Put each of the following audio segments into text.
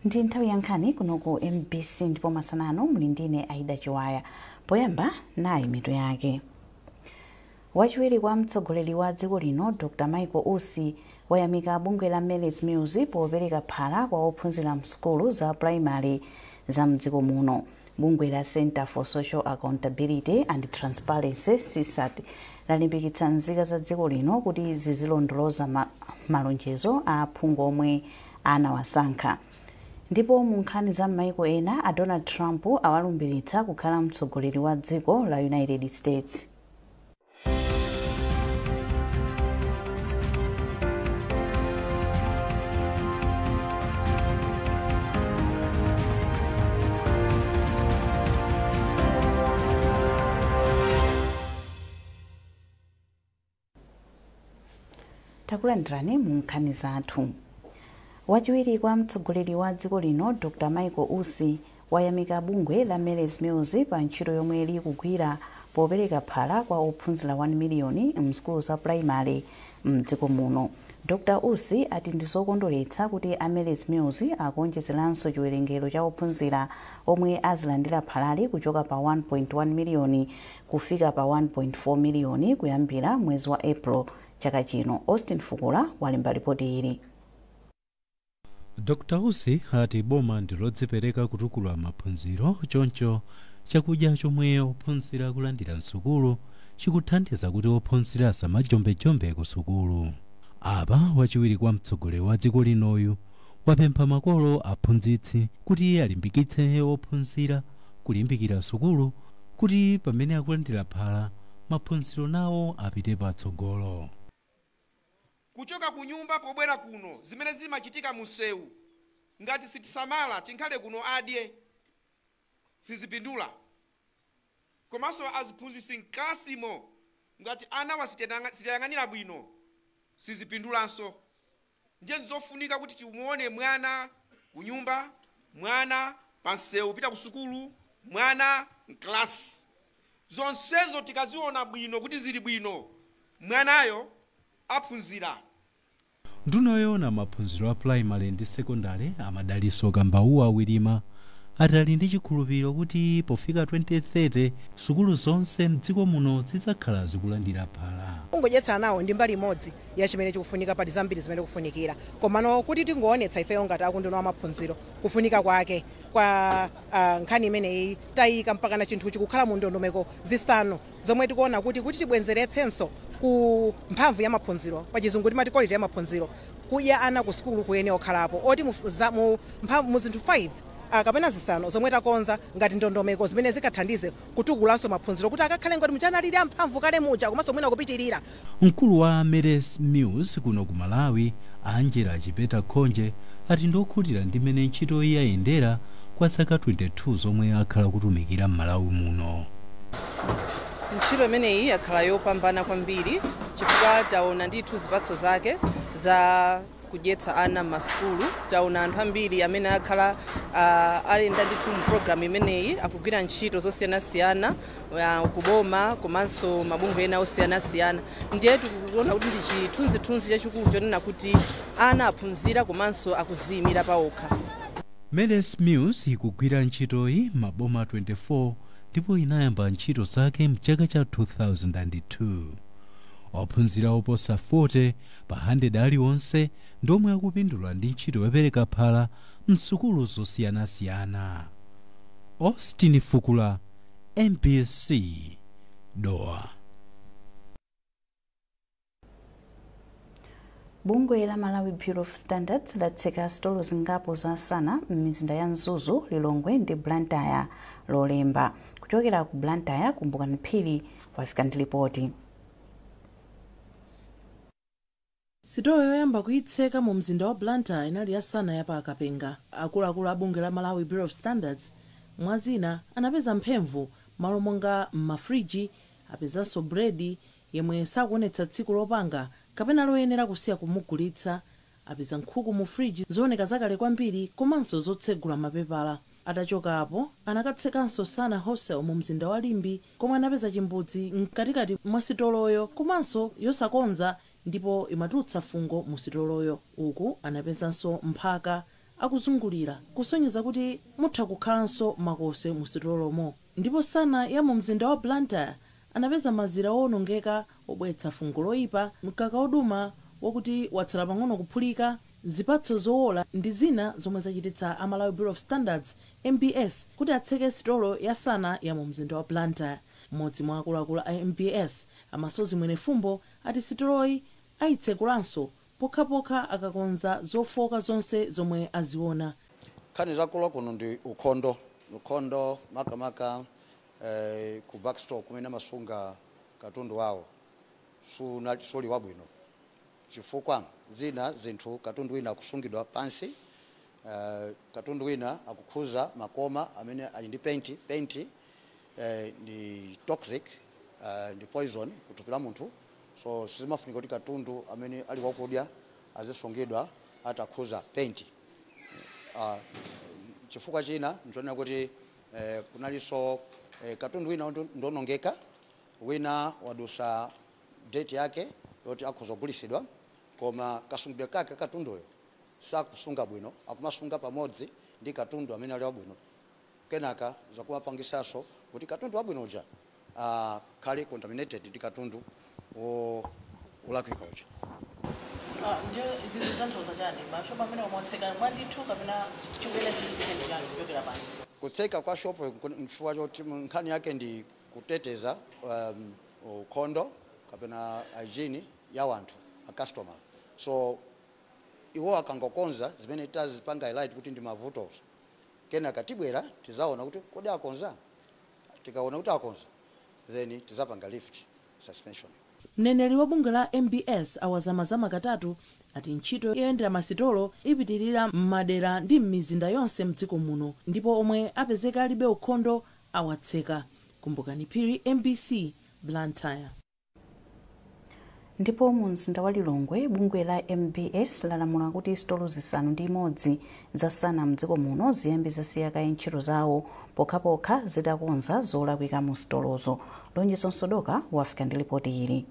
Ndi nthawi ya nkhani kuno ku MBC ndipo masanano muli ndine Aida Chiwaya. Poyamba nayi mitu yake. Wachiwiri kwa mtsogoleri wa dziko lino Dr. Michael Usi wayamika bungwe la Mary's Meals popereka phala kwa ophunzira msukulu za primary za mdziko muno. Bungwe la Center for Social Accountability and Transparency CSAT lalimbikitsa nzika za dziko lino kuti zizilondoloza malonjezo a aphungu omwe anawasankha. Ndipo mu nkhani za maiko ena, a Donald Trump awalumbiritsa kukhala mtsogoleri wa dziko la United States. Takulandirani mu nkhani zathu. Wachiwiri kwa mtsogoleri wa dziko lino Dr. Michael Usi wayamika bungwe la Mary's Meals pa ntchito yomwe likugwira popereka phala kwa ophunzira 1 miliyoni msukulu za primary mdziko muno. Dr. Usi ati ndizokondweretsa kuti a Mary's Meals akuonjezeranso chiwerengero cha ophunzira omwe azilandira phalali kuchoka pa 1.1 miliyoni kufika pa 1.4 miliyoni kuyambira mwezi wa April chaka chino. Austin Fukula walemba ripoti ili. Dr. Usi ati boma ndilodzipereka kutukula maphunziro, choncho chakudya chomwe ophunzira kulandira msukulu chikuthandiza kuti ophunzira asamajombe-jombe ku sukulu. Apa wachiwiri kwa mtsogoleri wa dziko linoyu wapempha makolo aphunzitsi kuti alimbikitse ophunzira kulimbikira sukulu kuti pamene akulandira phala maphunziro nawo apite patsogolo. Kuchoka ku nyumba pobwera kuno zimene zimachitika munsewu, ngati sitisamala chinkhale kuno adye sizipindula. Komanso aziphunzitsi mklasimo ngati ana wasitayang'anira bwino sizipindulanso. Ndiye nzofunika kuti timuone mwana ku nyumba, mwana pansewu pita ku sukulu, mwana mklasi. Zonsezo tikaziona bwino kuti zili bwino, mwanayo aphunzira. Nduna yoona maphunziro a primary ndi secondary amadaliso Kambauwa Wirima atali ndi chikhulupiriro kuti pofika 2030 sukulu zonse mdziko muno zidzakhala zikulandira phala. Kungodyetsa nawo ndi mbali imodzi ya chimene chikufunika, pali zambiri zimene kufunikira, komano kuti tingoonetsa ifeyo ngati akunduna wa maphunziro kufunika kwake kwa nkhani imeneyi tayika mpakana chinthu chikukhala mu ndondomeko zisanu zomwe tikuona kuti tibwenzeretsenso ku mphamvu ya maphunziro, pa chizungu timati quality ya maphunziro, kudya ana ku sukulu kuyene okhalapo oti mu zinthu 5 kapena zisanu zomwe takonza ngati ndondomeko zimene zikathandize kutukulanso maphunziro kuti akakhale ngati muchanaliri amphamvu kale muja komanso mwina kupitirira. Mkulu wa Mary's Meals kuno ku Malawi Angela Chipeta Khonje ati ndokhutira ndi mmene ntchito iyi yayendera kwa zaka 22 zomwe akhala kutumikira m'Malawi muno. Ntchito imeneyi yakhala yopambana kwambiri chifukwa taona ndithu zipatso zake za kudyetsa ana m'masukulu. Taona anthu ambiri amene akhala alenda ndithu mu programu imeneyi akugwira ntchito zosiyanasiyana kuboma komanso mabungwe ena osiyanasiyana. Ndiye tikuona kuti ndi chithunzithunzi chachikulu chonena kuti ana aphunzira komanso akuziyimira pawokha. Mary's Meals ikugwira ntchitoyi maboma 24 ndipo inayamba ntchito zake mchaka cha 2002. Ophunzira oposa 40 pa 100 aliwonse ndomwe akupindula ndi ntchito yopereka phala msukulu zosiyanasiyana. Austin Fukula, MBC, Doha. Bungwe la Malawi Bureau of Standards latseka sitolo zingapo za sana m'mizinda ya Mzuzu, Lilongwe ndi Blantyre lolemba. Kuchokera ku Blantyre, Kumbukani Phiri wafika ndi ripoti. Sitolo yoyamba kuitseka mu mzinda wa Blantyre inali ya sana ya pa Akapenga. Akuluakulu a bungwe la Malawi Bureau of Standards mwazina anapeza mphemvu malo monga m'mafriji, apezanso bredi yemwe sakuonetsa tsiku lopanga kapena loyenera kusiya kumugulitsa, apeza nkhuku mu friji zooneka zakale kwambiri komanso zotsegula mapepala. Atachoka apo anakatsekanso sana wholesale mu mzinda wa Limbi komwe anapeza chimbudzi mkatikati mwa sitoloyo komanso yosakonza ndipo imatulutsa fungo mu sitoloyo. Uku anapezanso mphaka, Akuzungulira kusonyeza kuti mutha kukhalanso makoswe mu sitolomo. Ndipo Sana ya mu mzinda wa Blantyre anapeza mazira owonongeka obweretsa fungo loyipa, mkaka oduma wakuti watsala pang'ono kuphulika, zipatso zowola ndi zina zomwe zachititsa a Malawi Bureau of Standards, MBS, kuti atseke sitolo ya Sana ya mu mzinda wa Blantyre. Mmodzi mwa akuluakulu a MBS, Amasozi Mwenefumbo, ati sitoloyi ayitsekulanso pokhapokha akakonza zofoka zonse zomwe aziona. Nkhani zakula kuno ndi ukhondo, ukhondo makamaka ku backstore kumene amasunga katundu wawo suli wabwino, chifukwa zina zinthu, katundu wina akusungidwa pansi, katundu wina akukhuza makoma amene ali ndi paint. Paint ndi toxic, ndi poison kuthupi la munthu, so sizimafunika kuti katundu amene ali wakudya azisungidwa atakhuza paint. Chifukwa china nchonena kuti kunalinso katundu wina ndonongeka, wina wadusa date yake yoti akhoza kugulisidwa, koma kasungidwe kake katunduyo sakusunga bwino, akumasunga pamodzi ndi katundu amene ali wabwino, kenaka zakumapangisaso kuti katundu wabwino uja akhale contaminated ndi katundu wolakwika uja. Ndiye izi zikutanthauza chani? Mashopu amene omwe mwandithu kapena chikuyenda chichitike ndi chani kuchokera pano? Kutseka kwa shopu chifukwa choti nkhani yake ndi kuteteza ukhondo kapena hygiene ya wanthu, a customer. So iwo akangokonza zimene tazipanga highlight kuti ndi mavuto, kenaka tibwera tizaona kuti kodi akonza. Tikaona kuti akonza, then tizapanga lift suspension. Mneneri wa bungwe la MBS, Awazamazama Katatu, ati ntchito yoyendera masitolo ipitirira m'madera ndi m'mizinda yonse mdziko muno, ndipo omwe apezeka alibe ukhondo awatseka. Kumbukani Phiri, MBC, Blantyre. Ndipo mu mzinda wa Lilongwe, bungwe la MBS lalamula kuti sitolo 6 za Sana mdziko muno ziyambe zasiya kaye ntchito zawo pokhapokha zitakonza zolakwika mu sitolozo. Lonjezo Msodoka wafika ndi ripoti ili.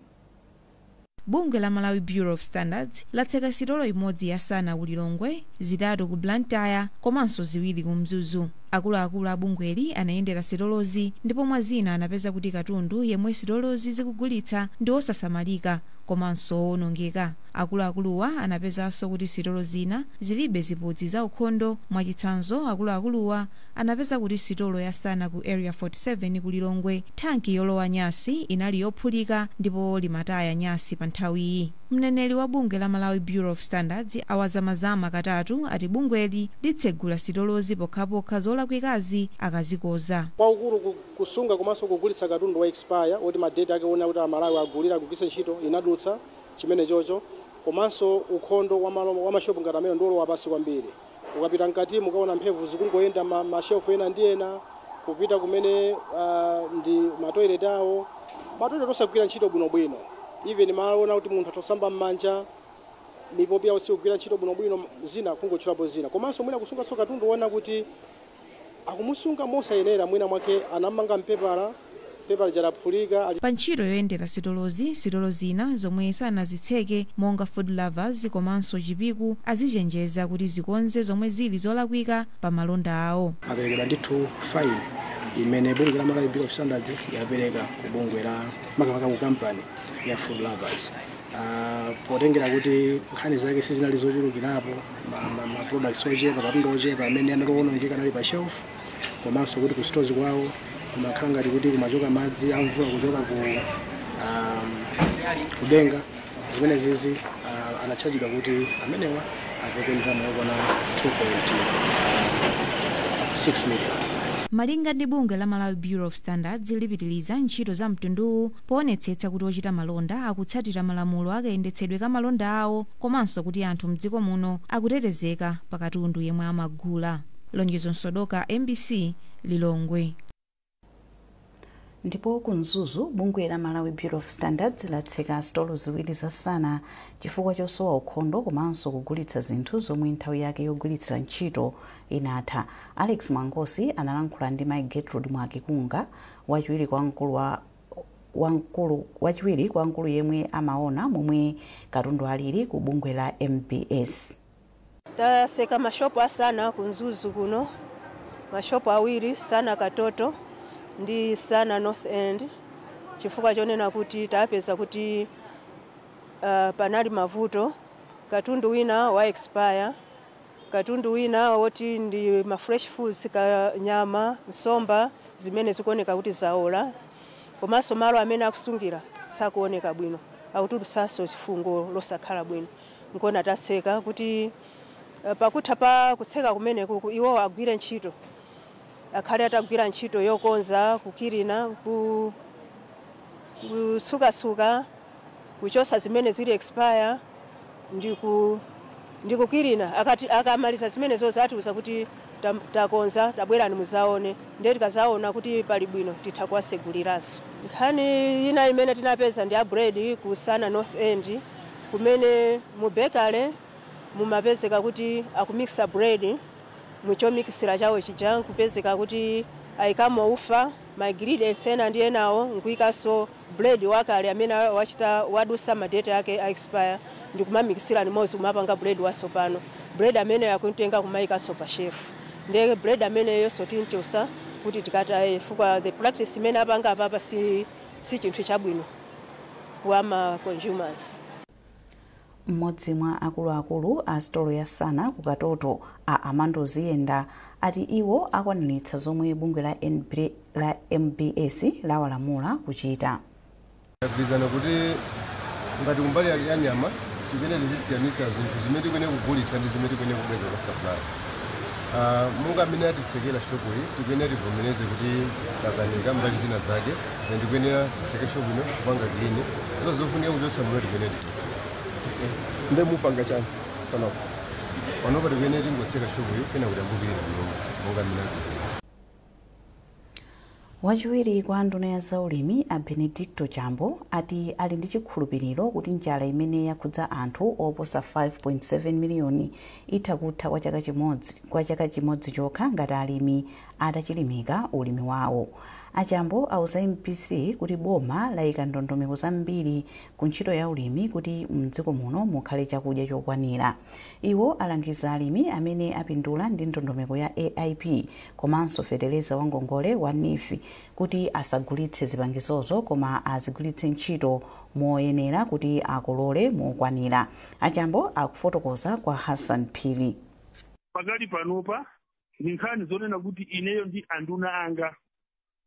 Bungwe la Malawi Bureau of Standards latseka sitolo imodzi ya Sana ku Lilongwe, 3 ku Blantyre komanso 2 ku Mzuzu. Akuluakulu a bungweli anayendera sitolozi ndipo mwa zina anapeza kuti katundu yemwe sitolozi zikugulitsa ndi osasamalika komanso owonongeka. Akuluakuluwa anapezanso kuti sitolo zina zilibe zimbudzi za ukhondo. Mwachitsanzo, akuluakuluwa anapeza kuti sitolo ya Sana ku Area 47 ku Lilongwe, thanki yolowa nyasi inali yophulika ndipo limataya nyasi pa nthawiyi. Mneneri wa bungwe la Malawi Bureau of Standards, Awazamazama Katatu, ati bungweli litsegula sitolozi pokhapokha zolakwikazi akazikoza. Kwaukulu kusunga komanso kugulitsa katundu wa expire, oti ma date ake ona kuti Amalawi agulira kugwiritsa ntchito inadutsa chimene chocho, komanso ukhondo wa malo wa mashopu ngati amene ndiolowa pasi kwambiri. Ukapita mkati mukaona mphevu zikungoyenda mashelfu ena ndi ena, kupita kumene ndi matoilet awo, matoilet osagwira ntchito bwinobwino, even maona kuti munthu atosamba m'manja, mipopi yawo sikugwira ntchito bwinobwino, zina kungotchulapo zina. Komanso mwina kusunganso katundu wona kuti akumusunga mosayenera, mwina mwake anamanga mpepala, pepala jalaphulika. Pa ntchito yoyendera sitolozi, sitolo zina zomwe sanazitseke monga Food Lovers komanso Chipiku azichenjeza kuti zikonze zomwe zili zolakwika pa malonda awo. Aperekedwa ndithu fine imene bungwe la Malawi Bureau of Standards yapereka ku bungwe la, makamaka ku kampani ya Food Lovers, potengera kuti nkhani zake sizinali zochulukirapo, ma products ochepa, katundu ochepa amene anali owonongeka anali pa shelf, komanso kuti ku stores kwawo kumakhala ngati kuti kumachoka madzi amvula kuchoka ku kudenga. Zimene zizi anatchajidwa kuti amenewa aveke ndalama yokwana 2.6 million. Malinga ndi bungwe la Malawi Bureau of Standards, lipitiliza ntchito za mtunduwu poonetsetsa kuti ochita malonda akutsatira malamulo akayendetsedwe ka malonda awo, komanso kuti anthu mdziko muno akutetezeka pa katundu yemwe amagula. Lonjezo Msodoka, MBC, Lilongwe. Ndipo ku Mzuzu, bungwe la Malawi Bureau of Standards latseka sitolo 2 za Sana chifukwa chosowa ukhondo komanso kugulitsa zinthu zomwe nthawi yake yogwiritsira ntchito inatha. Alex Mwangosi analankhula ndi Mai Gertrude Mwakikunga, wachiwiri kwa mkulu yemwe amaona momwe katundu alili ku bungwe la MBS. Tatseka mashopu asana ku Mzuzu kuno, mashopu awiri, Sana Katoto ndi Sana North End, chifukwa chonena kuti tapeza kuti panali mavuto. Katundu wina wa expire, katundu wina woti ndi ma fresh foods, ka nyama, nsomba zimene zikuoneka kuti zaola, komanso malo amene akusungira sakuoneka bwino, akutulusanso chifungo losakhala bwino. Nkona tatseka kuti pakutha pa kutseka kumeneku iwo agwire ntchito, akhale atagwira ntchito yokonza, kukirina, kusukasuka, kuchosa zimene zili expire ndikukirina. Akati akamaliza zimenezo atiuza kuti takonza, tabwerani muzaone. Ndiye tikazaona kuti pali bwino titha kuwaseguliranso. Nkhani ina imene tinapeza ndi a bread ku Sana North End, kumene mu bakery mumapezeka kuti akumixa bread muchomikisira chawo chija, nkupezeka kuti ayikamo ufa, ma ingredients ena ndi enawo, nkuyikanso bread wakale amene wachita wadusa ma date ake a expire, ndikumamikisira limodzi kumapanga bread watsopano. Bread amene akuntenga kumayikanso pa shelf, ndiye bread ameneyo tinchosa kuti tikataye, chifukwa the practice imene apanga apapa si chinthu chabwino kwa ma consumers. Mmodzi mwa akuluakulu a sitolo ya Sana ku Katoto, a Amando Ziyenda, ati iwo akwaniritsa zomwe bungwe la MBS lawalamula kuchita. Tagwirizana kuti ngati kumbali ya nyama tikuyenera tizisiyanisa zinthu zimene tikuyenera kugulitsa ndi zimene tikuyenera kubweza kwa supplier. Monga amene atitsekera shopu iyi, tikuyenera tivomereze kuti takanika mbali zina zake, na tikuyenera titseke shopu ino, kupanga clean zonse zofunika kuchotsa muno, tikuyenera tichotse. Nde mupanga chani panopo? Panopa tikuyenera tingotseka shopu iyi, pena kuti ambukirira kunyumba monga amene atitsekera. Wachiwiri kwa nduna ya zaulimi, a Benedicto Chambo, ati ali ndi chikhulupiriro kuti njala imene yakhudza anthu oposa 5.7 miliyoni itha kutha kwa chaka chimodzi chokha ngati alimi atachilimika ulimi wawo. Achambo auza MBC kuti boma layika ndondomeko zambiri ku ntchito ya ulimi kuti mdziko muno mukhale chakudya chokwanira. Iwo alangiza alimi amene apindula ndi ndondomeko ya AIP komanso feteleza wangongole wa NEEF kuti asagulitse zipangizozo, koma azigwiritse ntchito moyenera kuti akolole mokwanira. Achambo akufotokoza kwa Hassan Phiri. Pakali panopa ni nkhani zonena kuti ineyo ndi anduna anga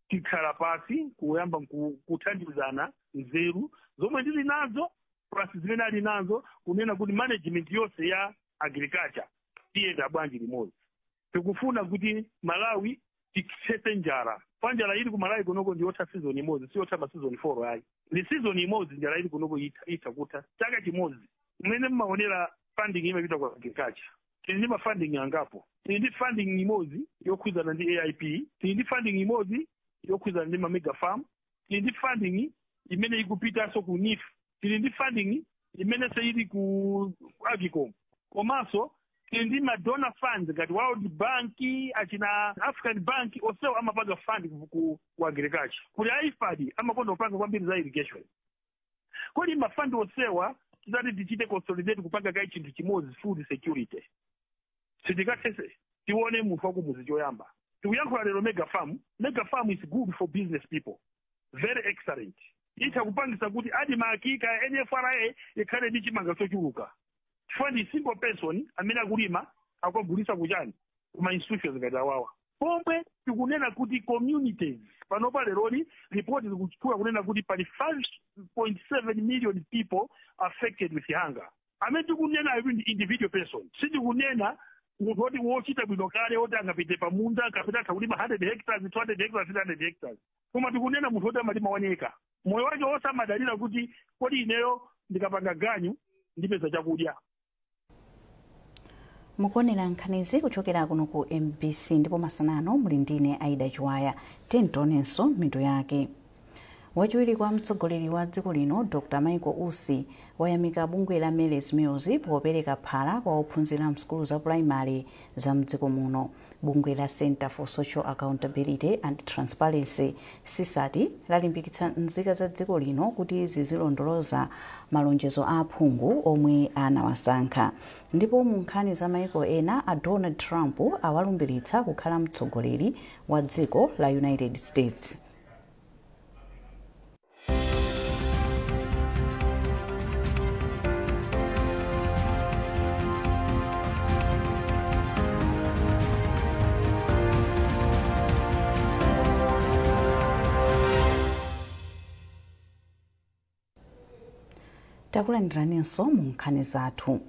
tikhala pasi kuyamba kuthandizana nzeru zomwe ndili nazo plus zimene ali nazo, kunena kuti management yonse ya agriculture tiyenda bwanji limodzi. Tikufuna kuti Malawi tithetse njala. Pa njala ili ku Malawi kunoko ndiyotha season imodzi, siyotha ma season 4 ayi, ni season imodzi. Njala ili kunoko itha kutha chaka chimodzi. Mmene mmaonera, funding imapita ku agriculture. Tili ndi ma funding angapo. Tili ndi funding imodzi yokhudzana ndi AIP, tili ndi funding imodzi yokhudzana ndi ma mega farm, tili ndi funding imene ikupitanso ku NEEF, tili ndi funding imenenso ili ku AGCOM, komanso tili ndi ma donor funds ngati World Bank, achina African Bank, onsewo amapanga fund ku agriculture. Kuli IFAD, amakonda kupanga kwambiri za irrigation. Kodi ma fund onsewa tizati tichite consolidate kupanga kai chinthu chimodzi, food security, sitikathese? Tione munthu wakumuzi choyamba. Tikuyankhula lero mega farm. Mega farm is good for business people, very excellent. Itha kupangisa kuti ADMARC ka NFRA ikhale ndi chimanga chochuluka, chifukwa ndi single person amene akulima, akugulisa kuchani, kuma institutions ngati awawa. Pomwe tikunena kuti communities panopa leroli report zikuchula kunena kuti pali 5.7 million people affected with hunger. Amene tikunena ivi ndi individual person, sitikunena munthu woti wochita bwino kale, woti angapite pamunda akapita atha kulima 100 hectares, 200 hectares, 300 hectares, koma tikunena munthu woti amalima 1 acre, moyo wake wonse amadalira kuti kodi ineyo ndikapanga ganyu ndipeza chakudya. Mukuonera nkhanizi kuchokera kuno ku MBC, ndipo masanano muli ndine Aida Chiwaya. Tionenso mitu yake. Wachiwiri kwa mtsogoleri wa dziko lino Dr Michael Usi wayamika bungwe la Mary's Meals popereka phala kwa ophunzira msukulu za primary za mdziko muno. Bungwe la Center for Social Accountability and Transparency CSAT lalimbikitsa nzika za dziko lino kuti zizilondoloza malonjezo a aphungu omwe anawasankha. Ndipo mu nkhani za maiko ena, a Donald Trump awalumbiritsa kukhala mtsogoleri wa dziko la United States. Takulandiraninso mu nkhani zathu.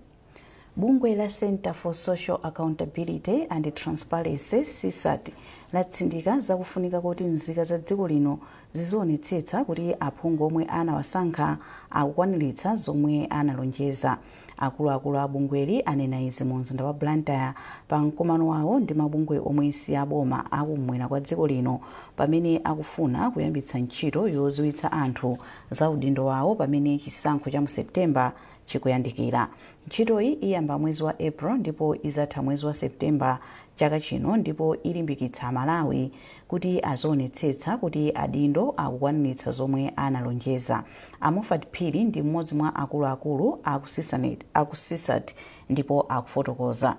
Bungwe la Center for Social Accountability and Transparency CSAT latsindika zakufunika kuti nzika za dziko lino zizionetsetsa kuti aphungu omwe anawasankha akukwaniritsa zomwe analonjeza. Akuluakulu a bungweli anena izi mu mzinda wa Blantyre pa mkumano wawo ndi mabungwe omwe si aboma akumwera kwa dziko lino, pamene akufuna kuyambitsa ntchito yodziwitsa anthu za udindo wawo pamene chisankho cha mu Septemba chikuyandikira. Ntchitoyi iyamba mwezi wa April ndipo izatha mwezi wa Septemba chaka chino, ndipo ilimbikitsa Malawi kuti azionetsetsa kuti adindo akukwaniritsa zomwe analonjeza. Amofat Phiri ndi mmodzi mwa akuluakulu aku CSAT ndipo akufotokoza.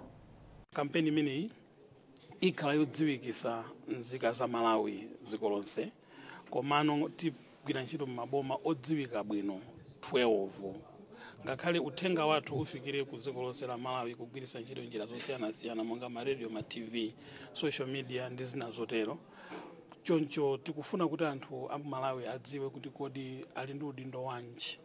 Kampeni imeneyi ikhala yodziwikisa nzika za Malawi dziko lonse, komano tigwira ntchito m'maboma odziwika bwino 12. Ngakhale uthenga wathu ufikire ku dziko lonse la Malawi kugwiritsa ntchito njira zosiyanasiyana monga ma radio, ma TV, social media ndi zina zotero. Choncho tikufuna kuti anthu a Malawi adziwe kuti kodi ali ndi udindo wanji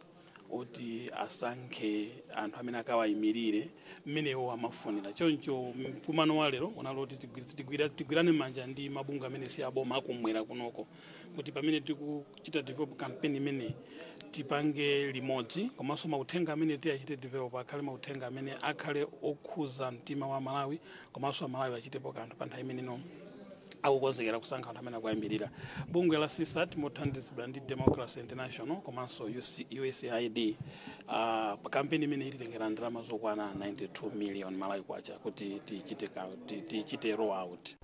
oti asankhe anthu amene akawayimirire mmenewo amafunira. Choncho mkumano wa lero unali oti tigwirane manja ndi mabungwe amene si aboma akumwera kunoko, kuti pamene tikuchita develop campaign imene tipange limodzi, komanso mauthenga amene tiyachite develop akhale mauthenga amene akhale okhuza mtima wa Malawi, komanso Amalawi achitepo kanthu pa nthawi imeneno akukonzekera kusankha anthu amene akuyimirira. Bungwe la CSAT mothandizidwa ndi Democracy International komanso USAID, pa kampeni imene ititengera ndalama zokwana 92 million Malawi kwacha kuti tichite roll out.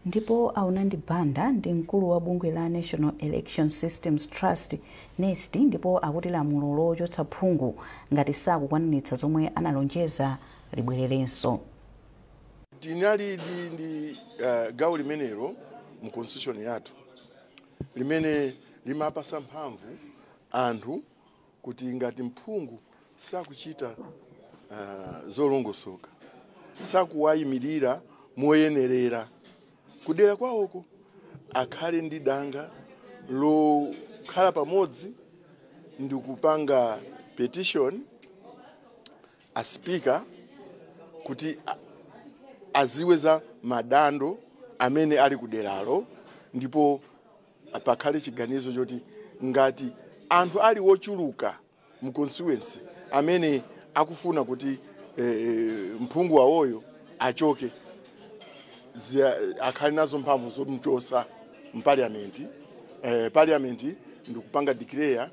Ndipo Aunandi Banda ndi mkulu wa bungwe la National Election Systems Trust NEST, ndipo akuti lamulo lochotsa phungu ngati sakukwaniritsa zomwe analonjeza libwererenso. Tinali ndi gawo limenelo mu constitution yathu limene limapasa mphamvu anthu kuti ngati mphungu sakuchita zolongosoka, sakuwayimirira moyenerera kudera kwawoko, akhale ndi danga lokhala pamodzi ndi kupanga petition a speaker kuti aziwe za madando amene ali kuderalo, ndipo pakhale chiganizo choti ngati anthu ali wochuluka mu constituency amene akufuna kuti mphungu wawoyo achoke, akhale nazo mphamvu zomuchosa mparliament. Parliament ndikupanga declare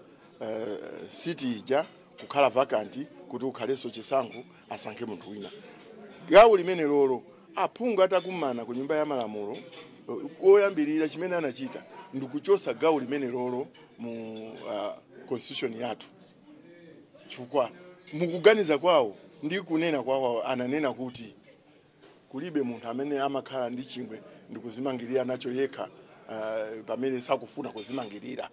seat ija kukhala vacant kuti ukhalenso chisankho, asankhe munthu wina. Gawo limene lolo aphungu atakumana ku nyumba ya malamulo koyambirira, chimene anachita ndikuchosa gawo limene lolo mu constitution yathu, chifukwa mukuganiza kwawo ndi kunena kwawo ananena kuti kulibe munthu amene amakhala ndi chingwe ndikuzimangirira nacho yekha pamene sakufuna kuzimangirira.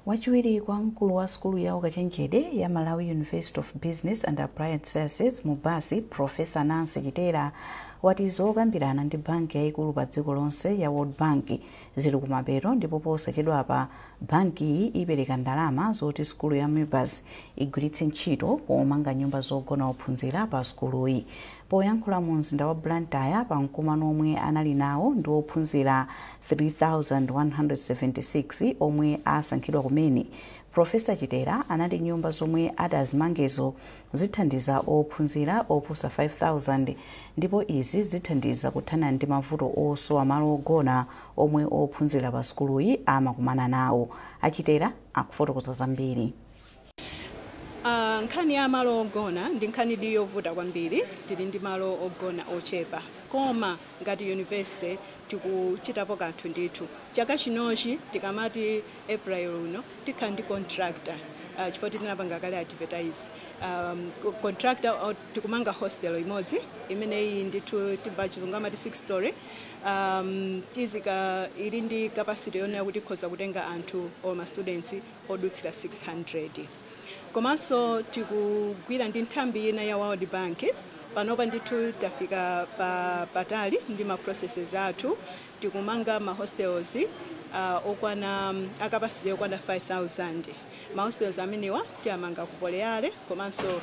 Wachiwiri kwa mkulu wa sukulu ya ukachenjede ya Malawi University of Business and Applied Sciences MUBAS, Professor Nancy Chitera, wati zokambirana ndi banki yayikulu pa dziko lonse ya World Bank zili kumapeto, ndipo posachedwapa bankiyi ipereka ndalama zoti sukulu ya MUBAS igwiritse ntchito pomanga nyumba zogona ophunzira pa sukuluyi. Poyankhula mu mzinda wa Blantyre pa mkumano omwe anali nawo ndi ophunzira 3176 omwe asankhidwa kumene Profesa Chitera anati nyumba zomwe adazimangezo zithandiza ophunzira oposa 5000 ndipo izi zithandiza kuthana ndi mavuto osowa malo ogona omwe ophunzira pa sukuluyi amakumana nawo. Achitera akufotokoza zambiri. Nkhani ya malo ogona ndi nkhani di yovuta kwambiri. Tili ndi malo ogona ochepa, koma ngati university tikuchitapo kanthu ndithu. Chaka chinochi tikamati April uno tikhala ndi contractor, chifukwa tinapanga kale advertise contractor. Tikumanga hostel imodzi imeneyi ndithu pachizungu amati 6 story. Tizika ili ndi capacity yonena kuti ikhoza kutenga anthu or ma students odutsira 600. Komanso tikugwira ndi nthambi ina ya World Bank. Panopa ndithu tafika patali ndi ma processes athu. Tikumanga ma hostels okwana a capacity yokwana 5000. Ma hostels amenewa tiyamanga ku Poleyale komanso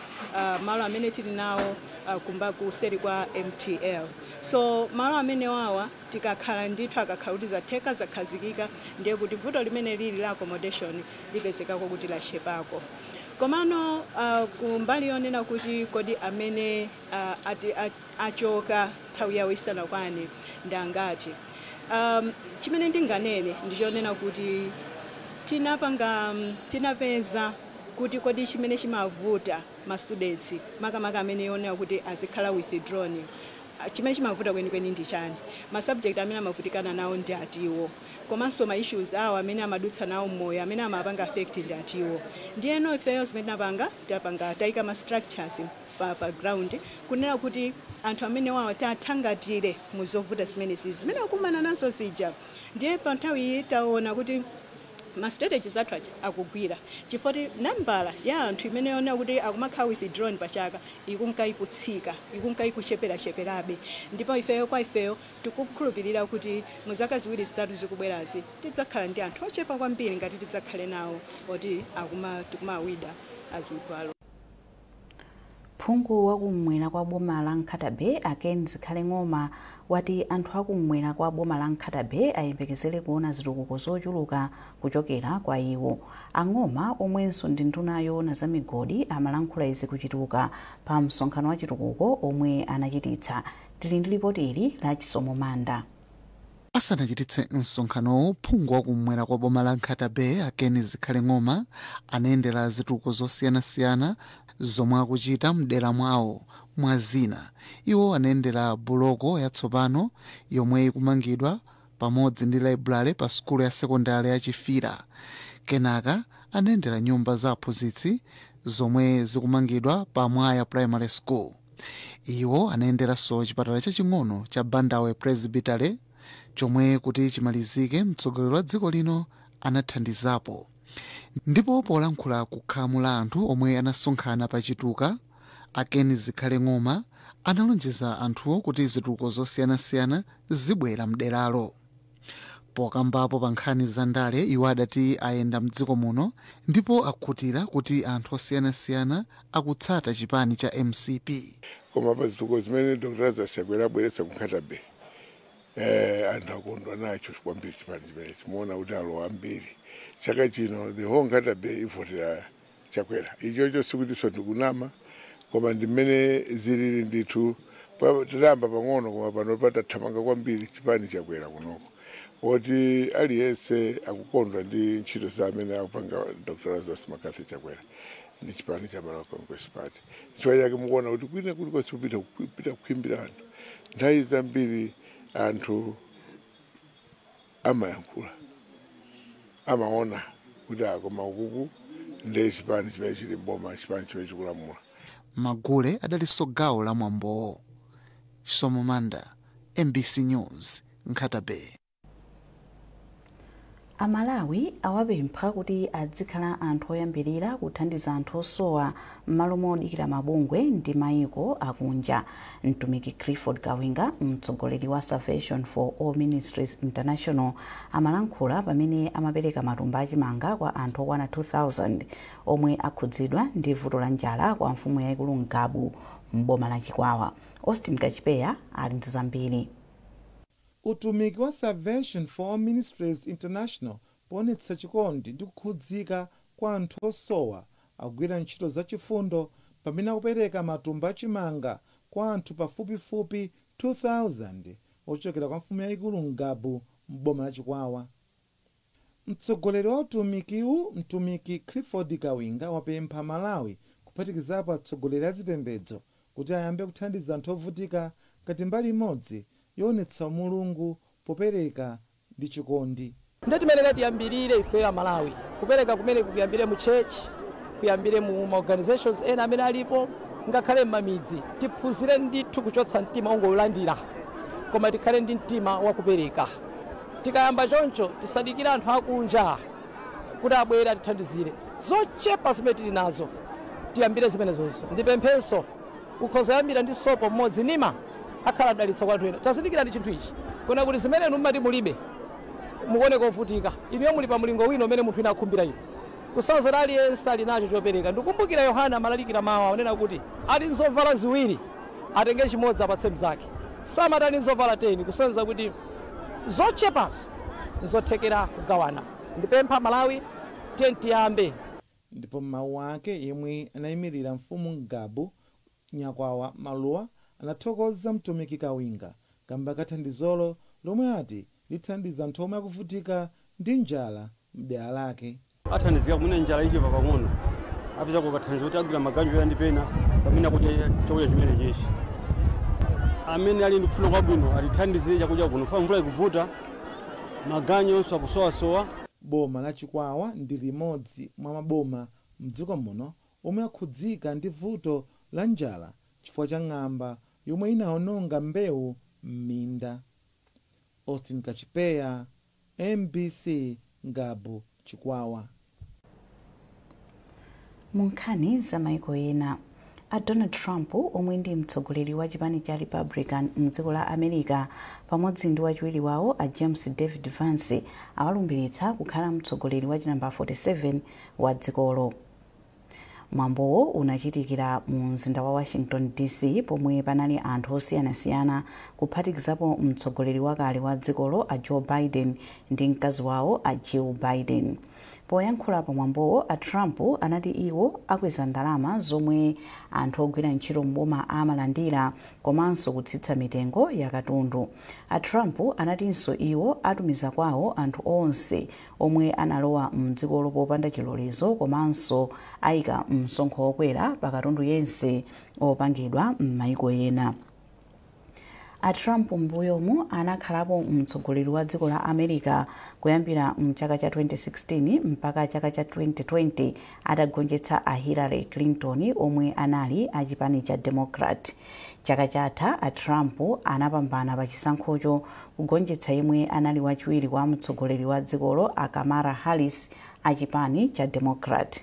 malo amene tili nawo kumba kuseri kwa MTL. So malo amenewawa tikakhala ndithu, akakhala kuti zatheka, zakhazikika, ndiye kuti vuto limene lili la accommodation lipezekako kuti lachepako. Komano kumbali yonena kuti kodi amene achoka nthawi yawo isanakwane ndi angati, chimene ndinganene ndichonena kuti tinapanga tinapeza kuti kodi chimene chimavuta ma students, makamaka amene yonena kuti azikhala withdrawn, chimene chimavuta kwenikweni ndi chani, ma subject amene amavutikana nawo ndi atiwo, komanso ma issues awo amene amadutsa nawo mmoyo amene amapanga affect ndi atiwo. Ndiyeno ifeyo zimene tinapanga, tapanga tayika ma structures pa ground kunena kuti anthu amene wawo tathangatire mu zovuta zimenezi zimene akumana nazo zija. Ndiye pa nthawi iyi taona kuti ma strategies athu aja akugwira, chifukwa nambala ya anthu imene yonena kuti akumakhala withdrawn pachaka ikunka ikutsika, ikunka ikucheperacheperabe. Ndipo ifeyo, kwa ifeyo, tikukhulupirira kuti mu zaka 2 3 zikubwerazi tidzakhala ndi anthu ochepa kwambiri ngati tidzakhale nawo oti akuma tikumawida azigwalo. Phungu wakumwera kwa boma la Nkhata Bay a Ken Zikhale Ng'oma wati anthu akumwera kwa boma la Nkhata Bay ayembekezere kuona zitukuko zochuluka kuchokera kwa iwo. Ang'oma, omwenso ndi nduna yoona za migodi, amalankhula izi kuchituka pa msonkhano wa chitukuko omwe anachititsa. Tili ndi ripoti ili la Chisomo Manda. Asanachititse msonkhanowu, phungu wakumwera kwa boma la Nkhata Bay a Ken Zikhale Ng'oma anayendera zitukuko zosiyanasiyana zomwe akuchita mdera mwawo. Mwa zina, iwo anayendera buloko yatsopano yomwe ikumangidwa pamodzi ndi library pa sukulu ya sekondari ya Chifira. Kenaka anayendera nyumba za aphunzitsi zomwe zikumangidwa pa Mwaya Primary School. Iwo anayenderanso chipatala chaching'ono cha Bandawe Presbytery chomwe kuti chimalizike mtsogoleri wa dziko lino anathandizapo. Ndipo polankhula kukhamu la anthu omwe anasonkhana pa Chituka, a Ken Zikhale Ng'oma analonjeza anthuwo kuti zitukuko zosiyanasiyana zibwera mderalo. Pokambapo pa nkhani za ndale, iwo adati ayenda mdziko muno ndipo akhutira kuti anthu osiyanasiyana akutsata chipani cha MCP. Koma pa zitukuko zimene Dr Lazarus Chakwera abweretsa ku Nkhata Bay, anthu akondwa nacho kwambiri chipani chimenechi. Muona kuti alowa ambiri chaka chino, the whole Nkhata Bay ivotera Chakwera. Ichocho sikutinso ndikunama, koma ndi mmene zilili ndithu. Tinayamba pang'ono, koma pano patathamanga kwambiri chipani Chakwera kunoko, woti aliyense akukondwa ndi ntchito za amene akupanga Dr Lazarus McCarthy Chakwera ndi chipani cha Malawi Congress Party. Chifukwa chake mukuona kuti kwina kulikonse kupita kuimbira anthu, nthawi zambiri anthu amayankhula, amaona kuti akoma ukuku ndi chipani chimene chili mboma, chipani chimene chikulamula. Magule adalinso gawo la mwambowo. Chisomo Manda, MBC News, Nkhata Bay. Amalawi awapempha kuti adzikhala anthu oyambirira kuthandiza anthu osowa m'malo modikira mabungwe ndi mayiko akunja. Mtumiki Clifford Kawinga, mtsogoleri wa Salvation for All Ministries International, amalankhula pamene amapereka matumba achimanga kwa anthu okwana 2000 omwe akhudzidwa ndi vuto la njala kwa mfumu yayikulu Ngabu m'boma la Chikwawa. Austin Kachipeya ali ndi zambiri. Utumiki wa Salvation for All Ministries International poonetsa chikondi ndi kukhudzika kwa anthu osowa akugwira ntchito zachifundo pamene akupereka matumba achimanga kwa anthu pafupifupi 2000 ochokera kwa mfumu yayikulu Ngabu m'boma la Chikwawa. Mtsogoleri wa utumikiwu, Mtumiki Clifford Kawinga, wapempha Malawi kuphatikizapo atsogoleri a zipembedzo kuti ayambe kuthandiza anthu ovutika ngati mbali imodzi yoonetsa umulungu popereka ndi chikondi. Ndiye timene tiyambirire ife a Malawi kupereka kumene kuyambire mu church, kuyambire mu organizations ena amene alipo, ngakhale m'mamidzi. Tiphunzire ndithu kuchotsa mtima ongolandira, koma tikhale ndi mtima wakupereka. Tikayamba choncho, tisadikire anthu akunja kuti abwere atithandizire. Zochepa zimene tili nazo, tiyambire zimenezozo. Ndipemphenso, ukhoza yambira ndi sopo mmodzi, nima akhala dalitso kwa anthu ena. Tazindikirani chinthu ichi, kuna kuti zimene inu mmati mulibe, mukuoneka ovutika, inuyo muli pa mlingo wina umene munthu wina akhumbira inu. Kusonyeza aliyense ali nacho chopereka. Ndikumbukira Yohana amalalikira mawu aonena kuti ali nzovala ziwiri, atenge chimodzi apatse mnzake. Samati ali nzovala 10, kusonyeza kuti zochepazo nzothekera kugawana. Ndipempha Malawi, tiye tiyambe. Ndipo m'mawu ake, yemwe anayimirira mfumu Ngabu, Nyakwawa Maluwa, anathokoza Mtumiki Kawinga kamba kathandizolo lomwe ati lithandiza anthu omwe akuvutika ndi njala mdera lake. Athandizika kumene njala ichepa pang'ono, apeza kukathandiza kuti agwira maganyu ndi pena pamene akudya chakudya chimene chichi. Amene ali ndi kufuna kwabwino atithandizire chakudya kuno, fa mvula ikuvuta, maganyu onso akusowasowa. Boma la Chikwawa ndi limodzi mwa maboma mdziko muno omwe akhudzika ndi vuto la njala chifukwa cha ng'amba yomwe inawononga mbewu m'minda. Austin Kachipeya, MBC, Ngabu, Chikwawa. Mu nkhani za maiko ena, a Donald Trump, omwe ndi mtsogoleri wa chipani cha Republican mdziko la America, pamodzi ndi wachiwiri wawo a James David Vance, awalumbiritsa kukhala mtsogoleri wa chinamba 47 wa dzikolo. Mwambowo unachitikira mu mzinda wa Washington DC, pomwe panali anthu osiyanasiyana, kuphatikizapo mtsogoleri wakale wa dzikolo a Joe Biden ndi mkazi wawo a Jill Biden. Poyankhula pamwambowo, a Trump anati iwo akweza ndalama zomwe anthu ogwira ntchito mboma amalandira komanso kutsitsa mitengo ya katundu. A Trump anatinso iwo atumiza kwawo anthu onse omwe analowa mdzikolo popanda chilolezo, komanso ayika msonkho wokwera pa katundu yense opangidwa m'mayiko ena. A Trump m'mbuyomu anakhalapo mtsogoleri wa dziko la America kuyambira mchaka cha 2016 mpaka chaka cha 2020, atagonjetsa a Hillary Clinton omwe anali a chipani cha Democrat. Chaka chatha a Trump anapambana pa chisankhocho kugonjetsa yemwe anali wachiwiri kwa mtsogoleri wa dzikolo a Kamala Harris a chipani cha Democrat.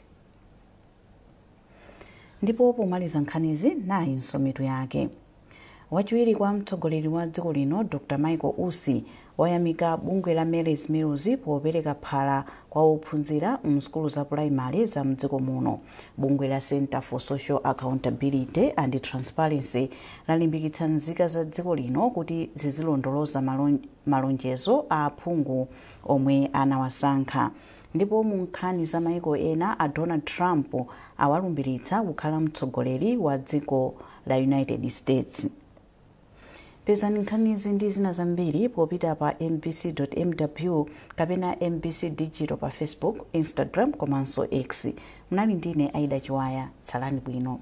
Ndipo pomaliza nkhanizi, nayinso mitu yake. Wachiwiri kwa mtsogoleri wa dziko lino Dr Michael Usi wayamika bungwe la Mary's Meals popereka phala kwa ophunzira msukulu za pulaimali za mdziko muno. Bungwe la Center for Social Accountability and Transparency lalimbikitsa nzika za dziko lino kuti zizilondoloza malonjezo a aphungu omwe anawasankha. Ndipo mu nkhani za maiko ena, a Donald Trump awalumbiritsa kukhala mtsogoleri wa dziko la United States. Pezani nkhanizi ndi zina zambiri popita pa mbc.mw kapena MBC Digital pa Facebook, Instagram komanso X. Mnali ndine Aida Chiwaya. Tsalani bwino.